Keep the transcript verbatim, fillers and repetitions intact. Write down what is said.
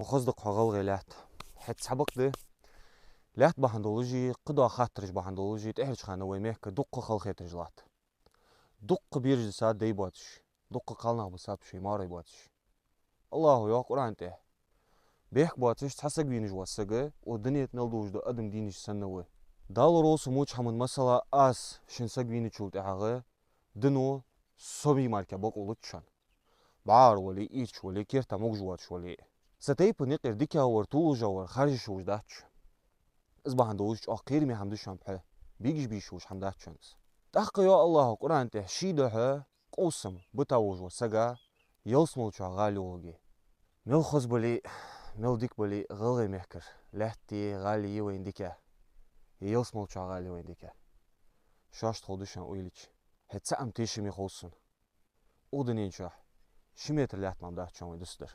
Ва хоза да-кх хьо, гӀалгӀай лаьтта. ХӀаьта цхьа бакъ да. Лаьтта бахьан долаш, кхыдола хаттараш бахьан долаш, тӀехьарча хана вай мехка дуккха халахетараш латт. Дуккха бераш дисад дай боацаш, дуккха кхалнах бисаб шоай маьрай боацаш. АллахӀа йоах Къуръан тӀа: бехк боацаш цхьа саг вийнаш вола саг, укх дунен тӀа мел долаш дола адам дийнача санна ва. Дала ровса моча хӀаман масала аз шин саг вийначул тӀехьагӀа, дино со бий мара бокъо луц шоана. БӀаргавале, ийрчавале, керта могаш воацаш вале. Са тайпан юкъера дикагӀвар, тоалужагӀвар харжаш волаш дац шо. Из бахьан долаш чӀоагӀа кхераме хӀама да шоана пхьа, бегаш бийша волаш хӀама дац шоана из. ТӀаккха йоах АллахӀа Къуръан тӀа ший духьа къовсам бита волаш вола сага ялсмала чу гӀала йолга. Мел хоза бале а, мел дика бале а, гӀалгӀай мехкара лаьтта, гӀала я вайна дика, ялсмала чу гӀала я вайна дика. Шоашта ховргда шоана уйла йича. ХӀаьта цхьа хӀама тешаме хов сона. Укх дунен чу ши метр лаьтта мара дац шоана вай дусадар.